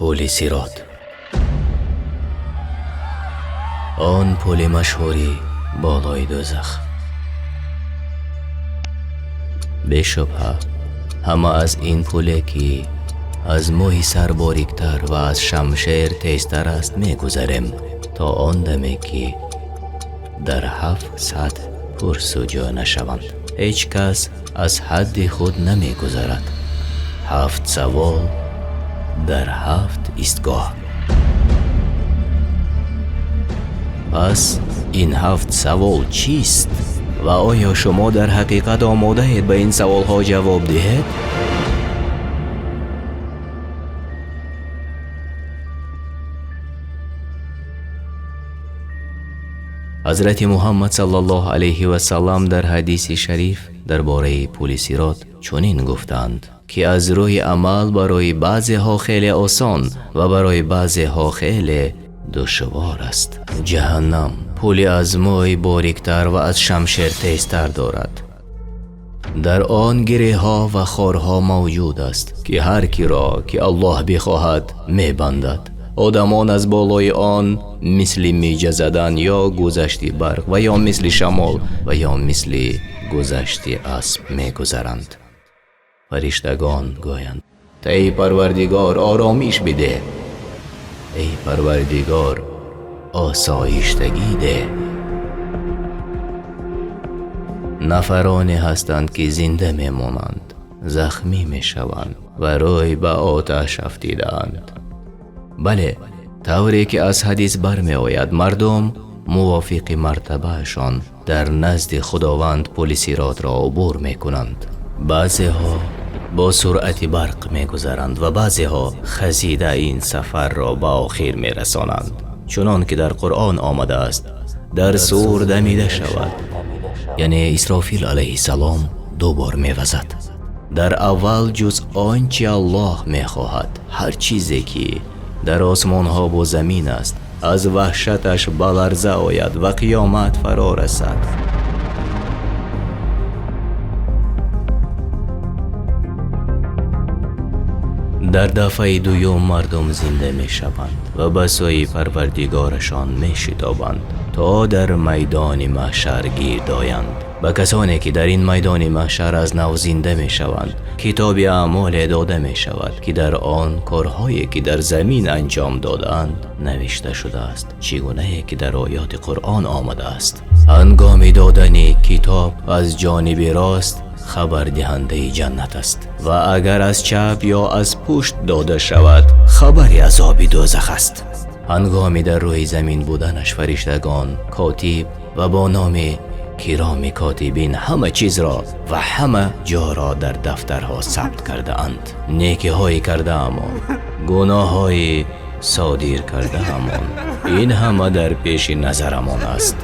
Пули Сирот. Он пули машҳури болои дӯзах. Бешубҳа ҳама аз ин пуле ки аз мӯи сар бориктар ва аз шамшер тезтар аст мегузарем, то он даме ки дар 7 сатҳ пурсуҷӯ нашаванд. Ҳеҷ кас аз ҳадди худ намегузарад. 7 савол дар 7 истгоҳ. Пас ин 7 савол чист ва оё шумо дар ҳақиқат омодаед ба ин саволҳо ҷавоб диҳед? Ҳазрати Муҳаммад саллаллоҳу алайҳи васаллам дар ҳадиси шариф дар бораи пули Сирот чунин гуфтанд, ки аз рӯи амал барои баъзеҳо хеле осон ва барои баъзеҳо хеле душвор аст. Ҷаҳаннам пули аз мӯй бориктар ва аз шамшер тезтар дорад. Дар он гиреҳҳо ва хорҳо мавҷуд аст, ки ҳар киро ки Аллоҳ бихоҳад мебандад. Одамон аз болои он мисли миҷа задан ё гузашти барқ ва ё мисли шамол ва ё мисли гузашти асп мегузаранд. Фариштагон гӯянд: эй Парвардигор, оромиш бидеҳ, эй Парвардигор, осоиштагӣ деҳ. Нафароне ҳастанд ки зинда мемонанд, захмӣ мешаванд ва рӯй ба оташ афтидаанд. Бале, тавре ки аз ҳадис бармеояд, мардум мувофиқи мартабаашон дар назди Худованд пули Сиротро убур мекунанд. Баъзеҳо бо суръати барқ мегузаранд ва баъзеҳо хазида ин сафарро ба охир мерасонанд. Чунон ки дар Қуръон омадааст, дар сур дамида шавад, яъне Исрофил алайҳиссалом 2 бор мевазад. Дар аввал ҷуз он чи Аллоҳ мехоҳад, ҳар чизе ки дар осмонҳо бо замин аст, аз ваҳшаташ ба ларза ояд ва қиёмат фаро расад. Дар дафъаи дуюм мардум зинда мешаванд ва ба сӯи Парвардигорашон мешитобанд, то дар майдони маҳшар гирд оянд. Ба касоне ки дар ин майдони маҳшар аз нав зинда мешаванд, китоби аъмоле дода мешавад, ки дар он корҳое ки дар замин анҷом додаанд навишта шудааст, чӣ гунае ки дар оёти Қуръон омадааст. Ҳангоми додани китоб аз ҷониби рост хабардиҳандаи ҷаннат аст ва агар аз чап ё аз пушт дода шавад, хабари азоби дӯзах аст. Ҳангоми дар рӯи замин буданаш фариштагон, котиб ва бо номи кироми котибин ҳама чизро ва ҳама ҷоро дар дафтарҳо сабт кардаанд. Некиҳои кардаамон, гуноҳҳои содир кардаамон, ин ҳама дар пеши назарамон аст.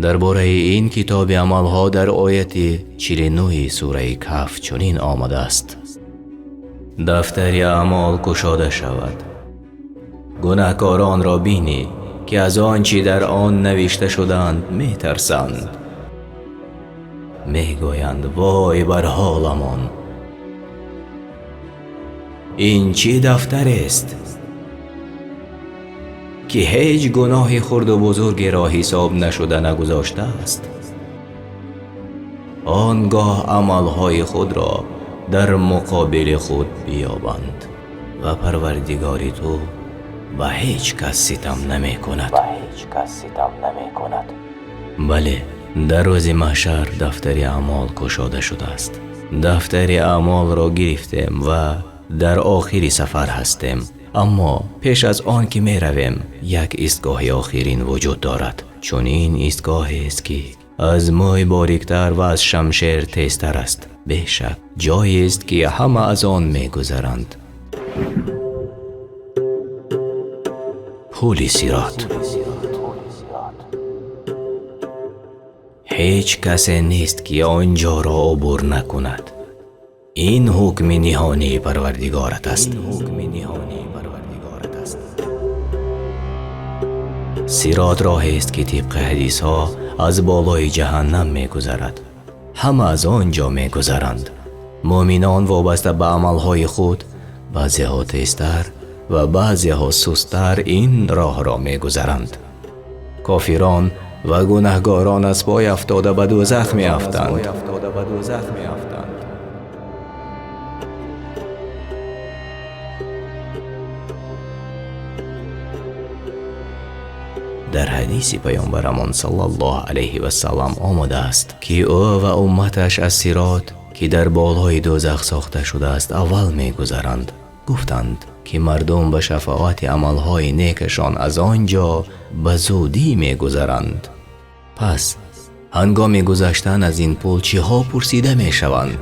Дар бораи ин китоби амалҳо дар ояти 49 сураи Каҳф чунин омадааст: дафтари аъмол кушода шавад, гунаҳкоронро бинӣ ки аз он чӣ дар он навишта шудаанд метарсанд. Мегӯянд: вой бар ҳоламон, ин чӣ дафтарест ки ҳеҷ гуноҳи хурду бузургеро ҳисоб нашуда нагузоштааст. Он гоҳ амалҳои худро дар муқобили худ биёбанд ва Парвардигори ту ба ҳеҷ кас ситам намекунад. Бале, дар рӯзи маҳшар дафтари аъмол кушода шудааст. Дафтари аъмолро гирифтем ва дар охири сафар ҳастем. Аммо пеш аз он ки меравем, як истгоҳи охирин вуҷуд дорад. Чунин истгоҳест ки аз мӯй бориктар ва аз шамшер тезтар аст. Бешак ҷоест ки ҳама аз он мегузаранд. Пули Сирот. Ҳеҷ касе нест ки он ҷоро убур накунад. Ин ҳукми ниҳонии Парвардигорат аст. Сирот роҳест, ки тибқи ҳадисҳо аз болои ҷаҳаннам мегузарад. Ҳама аз он ҷо мегузаранд. Мӯъминон вобаста ба амалҳои худ баъзеҳо тезтар ва баъзеҳо сусттар ин роҳро мегузаранд. Кофирон ва гунаҳгорон аз пой афтода ба дӯзах меафтанд. Дар ҳадиси паёмбарамон саллаллоҳу алайҳи васаллам омадааст, ки ӯ ва умматаш аз сирот, ки дар болои дӯзах сохта шудааст, аввал мегузаранд. Гуфтанд, ки мардум ба шафоати амалҳои некашон аз он ҷо ба зудӣ мегузаранд. Пас ҳангоми гузаштан аз ин пул чиҳо пурсида мешаванд?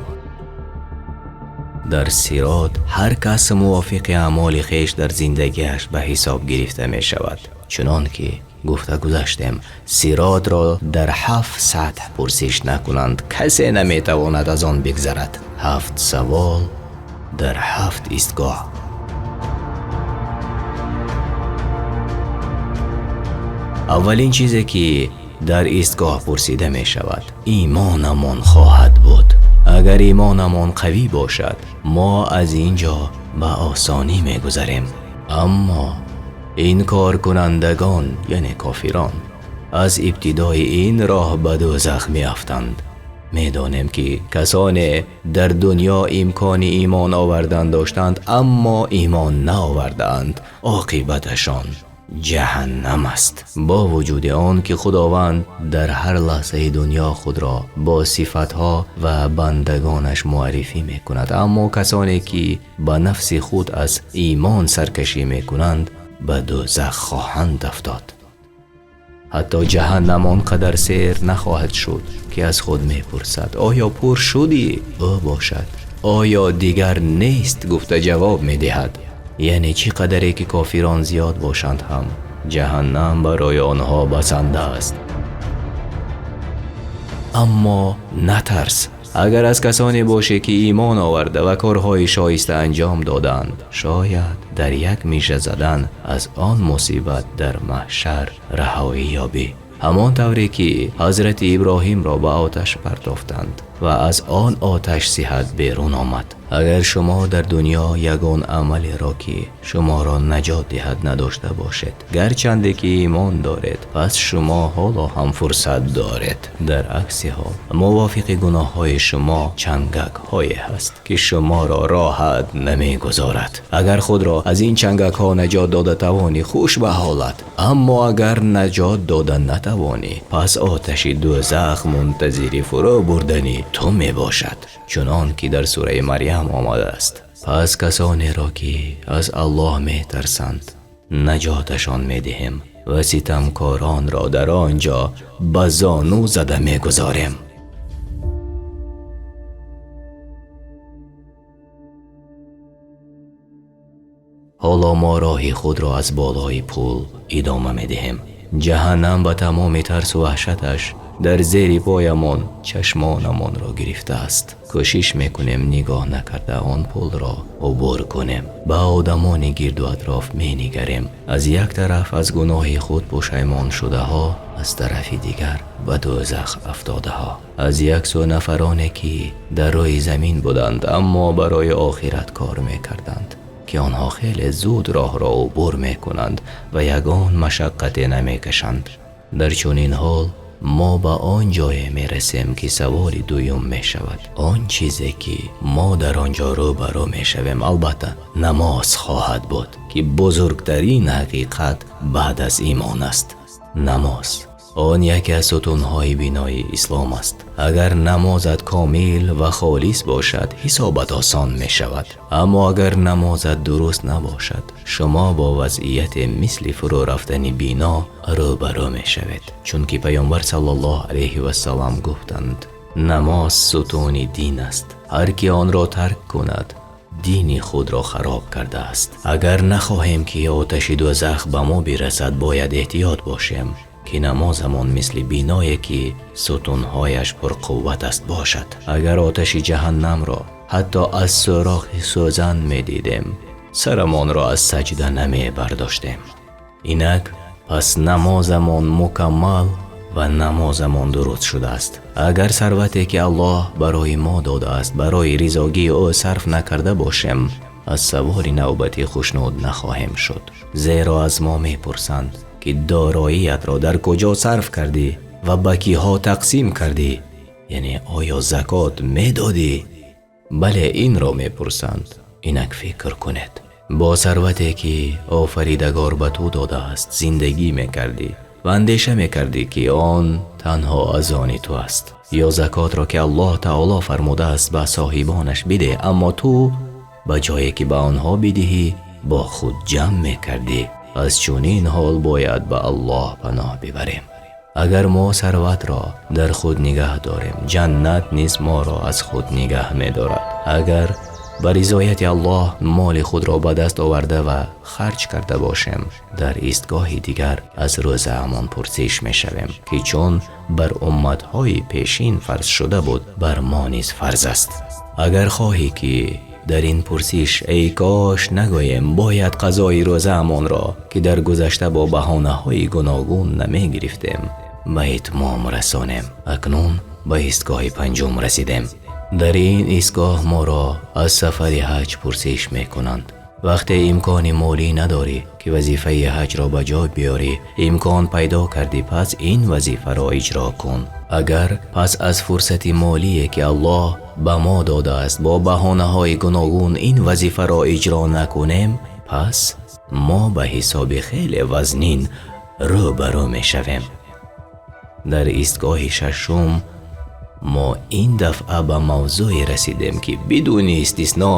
Дар сирот ҳар кас мувофиқи аъмоли хеш дар зиндагиаш ба ҳисоб гирифта мешавад. Чунон ки гуфта гузаштем, сиротро дар 7 сатҳ пурсиш накунанд, касе наметавонад аз он бигзарад. 7 савол дар 7 истгоҳ. Аввалин чизе ки дар истгоҳ пурсида мешавад, имонамон хоҳад буд. Агар имонамон қавӣ бошад, мо аз ин ҷо ба осонӣ мегузарем. Аммо инкоркунандагон, яъне кофирон, аз ибтидои ин роҳ ба дӯзах меафтанд. Медонем, ки касоне дар дунё имкони имон овардан доштанд, аммо имон наовардаанд. Оқибаташон ҷаҳаннам аст. Бо вуҷуди он ки Худованд дар ҳар лаҳзаи дунё худро бо сифатҳо ва бандагонаш муаррифӣ мекунад, аммо касоне ки ба нафси худ аз имон саркашӣ мекунанд, ба дӯзах хоҳанд афтод. Ҳатто ҷаҳаннам он қадар сер нахоҳад шуд, ки аз худ мепурсад: оё пур шудӣ? Ӯ бошад: оё дигар нест? Гуфта ҷавоб медиҳад. Яъне чӣ қадаре ки кофирон зиёд бошанд ҳам, ҷаҳаннам барои онҳо басанда аст. Аммо натарс, агар аз касоне бошӣ, ки имон оварда ва корҳои шоиста анҷом додаанд, шояд дар як мижа задан аз он мусибат дар маҳшар раҳоӣ ёбӣ. Ҳамон тавре ки ҳазрати Иброҳимро ба оташ партофтанд ва аз он оташ сиҳат берун омад. Агар шумо дар дунё ягон амалеро, ки шуморо наҷот диҳад, надошта бошед, гарчанде ки имон доред, пас шумо ҳоло ҳам фурсат доред. Дар акси ҳол мувофиқи гуноҳҳои шумо чангакҳое ҳаст, ки шуморо роҳат намегузорад. Агар худро аз ин чангакҳо наҷот дода тавонӣ, хуш ба ҳолат. Аммо агар наҷот дода натавонӣ, пас оташи дӯзах мунтазири фурӯ бурдани ту мебошад, чунон ки дар сураи Марям омадааст. Пас касонеро, ки аз Аллоҳ метарсанд, наҷоташон медиҳем ва ситамкоронро дар он ҷо ба зону зада мегузорем. Ҳоло мо роҳи худро аз болои пул идома медиҳем. Ҷаҳаннам ба тамоми тарсу ваҳшаташ дар зери поямон чашмонамонро гирифтааст. Кӯшиш мекунем нигоҳ накарда он пулро убур кунем. Ба одамони гирду атроф менигарем. Аз як тараф аз гуноҳи худ пушаймон шудаҳо, аз тарафи дигар ба дӯзах афтодаҳо. Аз як сӯ нафароне, ки дар рӯи замин буданд, аммо барои охират кор мекарданд, ки онҳо хеле зуд роҳро убур мекунанд ва ягон машаққате намекашанд. Дар чунин ҳол мо ба он ҷое мерасем, ки саволи дуюм мешавад. Он чизе ки мо дар он ҷо рӯбарӯ мешавем, албатта намоз хоҳад буд, ки бузургтарин ҳақиқат баъд аз имон аст. Намоз он яке аз сутунҳои бинои ислом аст. Агар намозат комил ва холис бошад, ҳисобат осон мешавад. Аммо агар намозат дуруст набошад, шумо бо вазъияте мисли фурӯ рафтани бино рӯбарӯ мешавед. Чунки паёмбар саллаллоҳу алайҳи васаллам гуфтанд: намоз сутуни дин аст. Ҳар ки онро тарк кунад, дини худро хароб кардааст. Агар нахоҳем, ки оташи дӯзах ба мо бирасад, бояд эҳтиёт бошем, ки намозамон мисли биное, ки сутунҳояш пурқувват аст, бошад. Агар оташи ҷаҳаннамро ҳатто аз сӯрохи сӯзан медидем, сарамонро аз саҷда намебардоштем. Инак Пас намозамон мукаммал ва намозамон дуруст шудааст. Агар сарвате ки Аллоҳ барои мо додааст барои ризои ӯ сарф накарда бошем, аз саволи навбатӣ хушнуд нахоҳем шуд. Зеро аз мо мепурсанд ки дороиятро дар куҷо сарф кардӣ ва ба киҳо тақсим кардӣ? Яъне оё закот медодӣ? Бале, инро мепурсанд. Инак фикр кунед. Бо сарвате ки Офаридгор ба ту додааст зиндагӣ мекардӣ ва андеша мекардӣ ки он танҳо аз они ту аст. Ё закотро ки Аллоҳи таъоло фармудааст ба соҳибонаш бидеҳ, аммо ту ба ҷое ки ба онҳо бидиҳӣ бо худ ҷамъ мекардӣ. Аз чунин ҳол бояд ба Аллоҳ паноҳ бибарем. Агар мо сарватро дар худ нигаҳ дорем, ҷаннат низ моро аз худ нигаҳ медорад. Агар ба ризояти Аллоҳ моли худро ба даст оварда ва харҷ карда бошем, дар истгоҳи дигар аз рӯзаамон пурсиш мешавем, ки чун бар умматҳои пешин фарз шуда буд, бар мо низ фарз аст. Агар хоҳӣ ки дар ин пурсиш эй кош нагӯем, бояд қазои рӯзаамонро, ки дар гузашта бо баҳонаҳои гуногун намегирифтем, ба итмом расонем. Акнун ба истгоҳи панҷум расидем. Дар ин истгоҳ моро аз сафари ҳаҷ пурсиш мекунанд. Вақте имкони молӣ надорӣ ки вазифаи ҳаҷро ба ҷо биёрӣ, имкон пайдо кардӣ, пас ин вазифаро иҷро кун. Агар пас аз фурсати молие ки Аллоҳ ба мо додааст бо баҳонаҳои гуногун ин вазифаро иҷро накунем, пас мо ба ҳисоби хеле вазнин рӯбарӯ мешавем. Дар истгоҳи шашум мо ин дафъа ба мавзӯе расидем ки бидуни истисно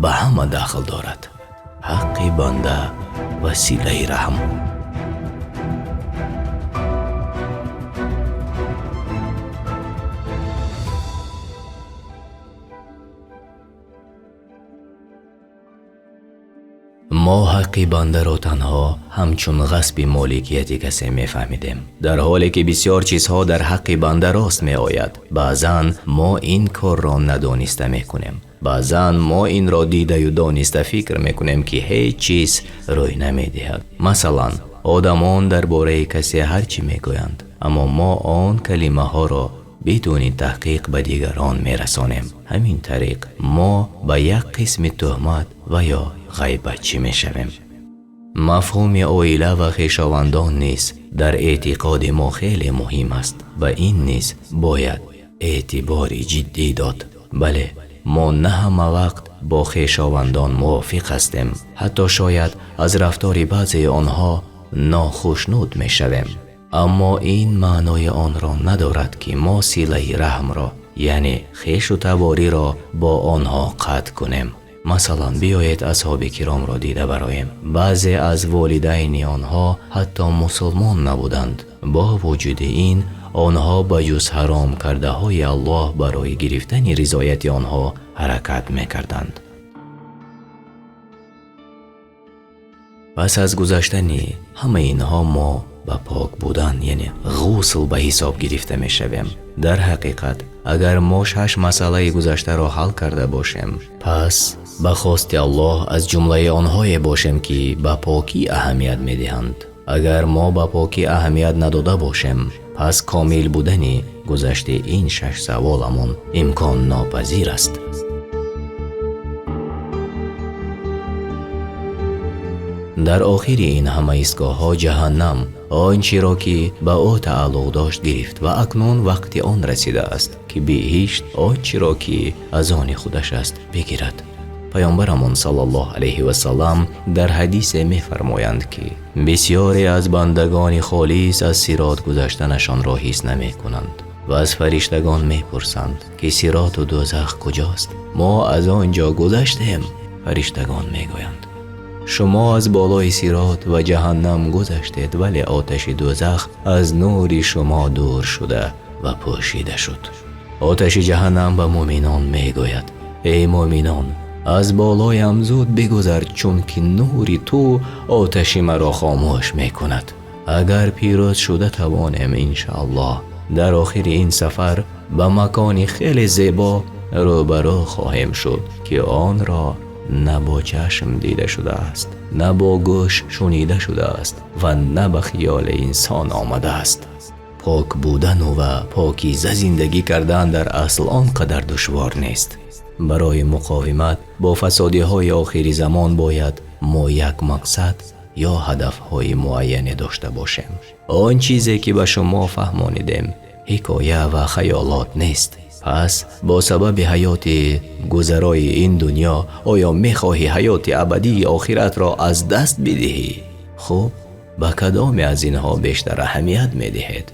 ба ҳама дахл дорад: ҳаққи банда ва силаи раҳм. Мо ҳаққи бандаро танҳо ҳамчун ғасби моликияти касе мефаҳмидем, дар ҳоле ки бисёр чизҳо дар ҳаққи банда рост меояд. Баъзан мо ин корро надониста мекунем. Баъзан мо инро дидаю дониста фикр мекунем ки ҳеҷ чиз рӯй намедиҳад. Масалан, одамон дар бораи касе ҳар чӣ мегӯянд, аммо мо он калимаҳоро бидуни таҳқиқ ба дигарон мерасонем. Ҳамин тариқ мо ба як қисми туҳмат ва ё ғайбатчӣ мешавем. Мафҳуми оила ва хешовандон низ дар эътиқоди мо хеле муҳим аст ва ин низ бояд эътибори ҷиддӣ дод. Бале, мо на ҳама вақт бо хешовандон мувофиқ ҳастем, ҳатто шояд аз рафтори баъзеи онҳо нохушнуд мешавем. Аммо ин маънои онро надорад ки мо силаи раҳмро, яъне хешу табориро бо онҳо қатъ кунем. Масалан, биёед асҳоби киромро дида бароем. Баъзе аз волидайни онҳо ҳатто мусулмон набуданд. Бо вуҷуди ин, онҳо ба ҷуз ҳаром кардаҳои Аллоҳ барои гирифтани ризояти онҳо ҳаракат мекарданд. Пас аз гузаштани ҳамаи инҳо мо ба пок будан, яъне ғусл ба ҳисоб гирифта мешавем. Дар ҳақиқат, агар мо 6 масъалаи гузаштаро ҳал карда бошем, пас ба хости Аллоҳ аз ҷумлаи онҳое бошем ки ба покӣ аҳамият медиҳанд. Агар мо ба покӣ аҳамият надода бошем, пас комил будани гузашти ин 6 саволамон имкон нопазир аст. Дар охири ин ҳама истгоҳҳо ҷаҳаннам он чиро ки ба ӯ тааллуқ дошт гирифт ва акнун вақти он расидааст ки биҳишт он чиро ки аз они худаш аст бигирад. Паёмбарамон саллаллоҳу алайҳи васаллам дар ҳадисе мефармоянд ки бисёре аз бандагони холис аз сирот гузаштанашонро ҳис намекунанд ва аз фариштагон мепурсанд ки сироту дӯзах куҷост? Мо аз он ҷо гузаштем. Фариштагон мегӯянд: шумо аз болои сирот ва ҷаҳаннам гузаштед, вале оташи дӯзах аз нури шумо дур шуда ва пӯшида шуд. Оташи ҷаҳаннам ба мӯъминон мегӯяд: эй мӯъминон, аз болоям зуд бигузар, чунки нури ту оташи маро хомӯш мекунад. Агар пирӯз шуда тавонем, иншоаллоҳ дар охири ин сафар ба макони хеле зебо рӯбарӯ хоҳем шуд ки онро на бо чашм дида шудааст, на бо гӯш шунида шудааст ва на ба хаёли инсон омадааст. Пок будан ва покиза зиндагӣ кардан дар асл он қадар душвор нест. Барои муқовимат бо фасодҳои охири замон бояд мо як мақсад ё ҳадафҳои муайяне дошта бошем. Он чизе ки ба шумо фаҳмонидем ҳикоя ва хаёлот нест. Пас бо сабаби ҳаёти гузарои ин дунё оё мехоҳӣ ҳаёти абадии охиратро аз даст бидиҳӣ? Хуб, ба кадоме аз инҳо бештар аҳамият медиҳед?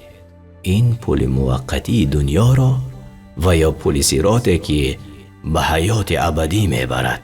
Ин пули муваққатии дунёро ва ё пули сироте ки ба ҳаёти абадӣ мебарад?